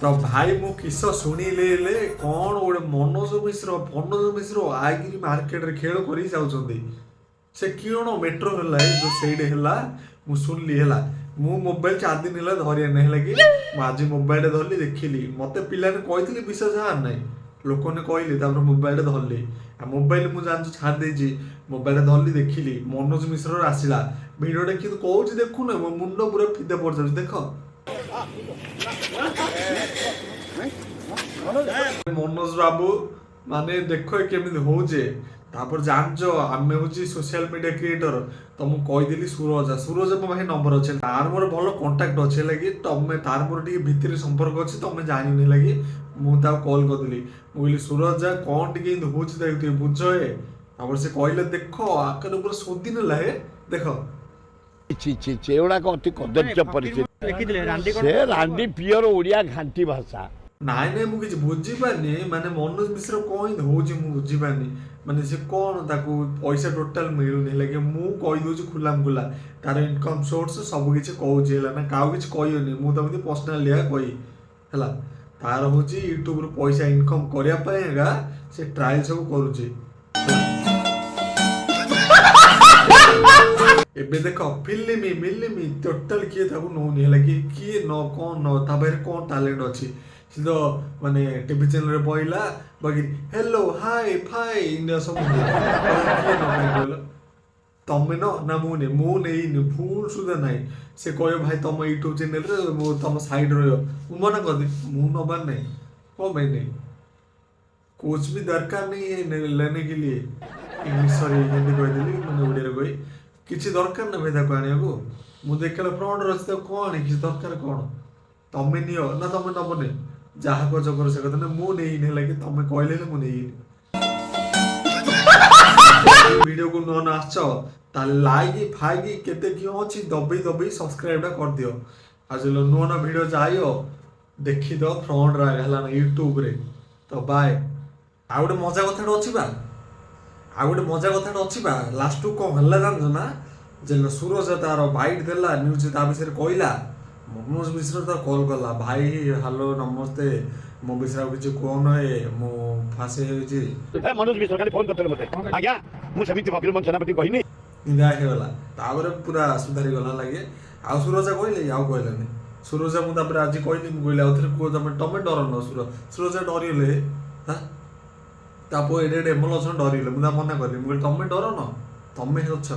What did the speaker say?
ତ ଭାଇ, ମୁଁ କିସ ଶୁଣିଲି? ହେଲେ କ'ଣ ଗୋଟେ ମନୋଜ ମିଶ୍ର, ମନୋଜ ମିଶ୍ର ଆଇକିରି ମାର୍କେଟରେ ଖେଳ କରି ଯାଉଛନ୍ତି। ସେ କିଅଣ ମେଟ୍ରୋ ହେଲା, ଏ ଯୋଉ ସେଇଠି ହେଲା, ମୁଁ ଶୁଣିଲି ହେଲା। ମୁଁ ମୋବାଇଲ 4 ଦିନ ହେଲା ଧରିବା ନାହିଁ, ହେଲା କି। ମୁଁ ଆଜି ମୋବାଇଲଟା ଧରିଲି, ଦେଖିଲି। ମତେ ପିଲାମାନେ କହିଥିଲି, ବିଶ୍ୱାସ ହେବାର ନାହିଁ। ଲୋକମାନେ କହିଲେ, ତାପରେ ମୋବାଇଲଟା ଧରିଲି। ଆଉ ମୋବାଇଲ ମୁଁ ଜାଣିଛୁ ଛାଡ଼ି ଦେଇଛି। ମୋବାଇଲଟା ଧରିଲି, ଦେଖିଲି, ମନୋଜ ମିଶ୍ରର ଆସିଲା ଭିଡ଼ିଓଟା। କିନ୍ତୁ କହୁଛି ଦେଖୁନ, ମୋ ମୁଣ୍ଡ ପୁରା ଫିଦା ପଡ଼ିଯାଉଛି, ଦେଖ। ମନୋଜ ବାବୁ ମାନେ ଦେଖ କେମିତି ହଉଛେ। ତାପରେ ଜାଣିଛ, ଆମେ ହଉଛି ସୋସିଆଲ ମିଡିଆ କ୍ରିଏଟର। ତ ମୁଁ କହିଦେଲି ସୁରଜ, ସୁରଜ ମୋ ପାଖେ ନମ୍ବର ଅଛି, ତାର ମୋର ଭଲ କଣ୍ଟାକ୍ଟ ଅଛି, ହେଲା କି। ତମେ ତାର ମୋର ଟିକେ ଭିତରେ ସମ୍ପର୍କ ଅଛି, ତମେ ଜାଣିନି, ହେଲା କି। ମୁଁ ତାକୁ କଲ୍ କରିଦେଲି। ମୁଁ କହିଲି, "ସୁରଜ, କଣ ଟିକେ ଏମିତି ହଉଛି, ତାକୁ ଟିକେ ବୁଝ ଏ।" ତାପରେ ସେ କହିଲେ, ଦେଖ, ଆକାରେ ପୁରା ଶୋଧି ନେଲା ହେ, ଦେଖ। ଛି ଛି ଛି, ଏଗୁଡ଼ାକ ଅତି କଦର୍ଯ୍ୟ ପରିସ୍ଥିତି। ଲେଖିଥିଲେ ରାଣ୍ଡି କଣ? ସେ ରାଣ୍ଡି ପିଓର ଓଡ଼ିଆ ଘାଣ୍ଟି ଭାଷା। ନାଇଁ ନାଇଁ, ମୁଁ କିଛି ବୁଝିପାରିନି। ମାନେ ମନୋଜ ମିଶ୍ର କଣ ଏମିତି ହଉଛି, ମୁଁ ବୁଝିପାରିନି। ମାନେ ସେ କଣ, ତାକୁ ପଇସା ଟୋଟାଲ ମିଳୁନି, ହେଲା କି। ମୁଁ କହିଦଉଛି ଖୁଲାମ ଖୁଲା, ତାର ଇନକମ୍ ସୋର୍ସ ସବୁ କିଛି କହୁଛି, ହେଲା ନା। କାହାକୁ କିଛି କହିବନି, ମୁଁ ତମକୁ ପର୍ସନାଲି କହି ହେଲା। ତାର ହଉଛି ୟୁଟ୍ୟୁବରୁ ପଇସା ଇନକମ୍ କରିବା ପାଇଁ ଏକା ସେ ଟ୍ରାଏଲ ସବୁ କରୁଛି। ଏବେ ଦେଖ, ଫିଲ୍ମ ମିଲିମି ଟୋଟାଲ କିଏ ତାକୁ ନଉନି, ହେଲା କି। କିଏ ନ କଣ ନ ତା ପାଖରେ କଣ ଟ୍ୟାଲେଣ୍ଟ ଅଛି? ସେ ତ ମାନେ ଟିଭି ଚ୍ୟାନେଲରେ ପଇଲା ବାକି ହେଲୋ ହାଇ ଫାଇ ଇଣ୍ଡିଆ ସବୁ ହେଲା। କିଏ ନ ପାଇଁ କହିଲ? ତମେ ନ ନା ମୁଁ ନେଇ, ମୁଁ ନେଇନି, ଭୁଲ ସୁଦ୍ଧା ନାହିଁ। ସେ କହିବ, "ଭାଇ, ତମ ୟୁଟ୍ୟୁବ ଚ୍ୟାନେଲରେ ମୁଁ ତମ ସାଇଡ୍ ରହିବ।" ମୁଁ ମନା କରିଦେବି, ମୁଁ ନବାର ନାହିଁ। କଣ ପାଇଁ ନେଇ? कुछ भी दरकार नहीं है लेने के लिए। ଇଂଲିଶ, ସରି, ହିନ୍ଦୀ କହିଦେଲି, ମାନେ ଓଡ଼ିଆରେ କହି କିଛି ଦରକାର ନାହିଁ ଭାଇ ତାକୁ ଆଣିବାକୁ। ମୁଁ ଦେଖିଲା ଫ୍ରଣ୍ଟରେ ଅଛି, ତାକୁ କଣ ଆଣି କିଛି ଦରକାର କଣ? ତମେ ନିଅ ନା ତମେ ନବନି, ଯାହା କହୁଛ କର, ସେ କଥା ନା। ମୁଁ ନେଇନି, ହେଲା କି। ତମେ କହିଲେ ହେଲେ ମୁଁ ନେଇନି। ଭିଡ଼ିଓକୁ ନୂଆ ନୂଆ ଆସିଛ, ତାହେଲେ ଲାଇକ୍ ଫାଇକ୍ କେତେ କିଏ ଅଛି, ଦବେଇ ଦବେଇ ସବସ୍କ୍ରାଇବଟା କରିଦିଅ। ଆଉ ଯୋଉ ନୂଆ ନୂଆ ଭିଡ଼ିଓ ଯାଇବ, ଦେଖିଦିଅ ଫ୍ରଣ୍ଟରେ ହେଲା ନା ୟୁଟ୍ୟୁବରେ। ତ ବାଏ। ଆଉ ଗୋଟେ ମଜା କଥାଟା ଅଛି ବା, ଆଉ ଗୋଟେ ମଜା କଥାଟା ଅଛି ବା। ଲାଷ୍ଟକୁ କଣ ହେଲା ଜାଣିଛ ନା? ଯେ ସୁରଜ ତାର ବାଇଟ୍ ଦେଲା, ନ୍ୟୁଜ୍ ତା ବିଷୟରେ କହିଲା, ମନୋଜ ମିଶ୍ର ତାକୁ କଲ୍ କଲା, "ଭାଇ, ହ୍ୟାଲୋ, ନମସ୍ତେ, ମୋ ବିଷୟରେ ଆଉ କିଛି କୁହ ନୁହେଁ, ମୁଁ ଫାଶୀ ହେଇଛି।" ଏ ମନୋଜ ମିଶ୍ର କାଲି ଫୋନ କରିଥିଲେ ମୋତେ। ଆଜ୍ଞା, ମୁଁ ସେମିତି ଫକୀର ମୋହନ ସେନାପତି କହିନି। ନିନ୍ଦା ହେଇଗଲା। ତାପରେ ପୁରା ସୁଧାରି ଗଲା ଲାଗେ। ଆଉ ସୁରଜା କହିଲେ, ଆଉ କହିଲାନି ସୁରଜା। ମୁଁ ତାପରେ ଆଜି କହିଲି, ମୁଁ କହିଲି, "ଆଉ ଥରେ କୁହ ତମେ, ତମେ ଡରନ।" ସୁରଜା ଡରିଗଲେ। ହଁ, ତା ପୁଅ ଏଡ଼େ ଏଡ଼େ ଏମଲ ଅଛନ୍ତି, ଡରିଗଲେ। ମୁଁ ତା ମନା କଲି, ମୁଁ କହିଲି, "ତମେ ଡରନ, ତମେ ଅଛ।"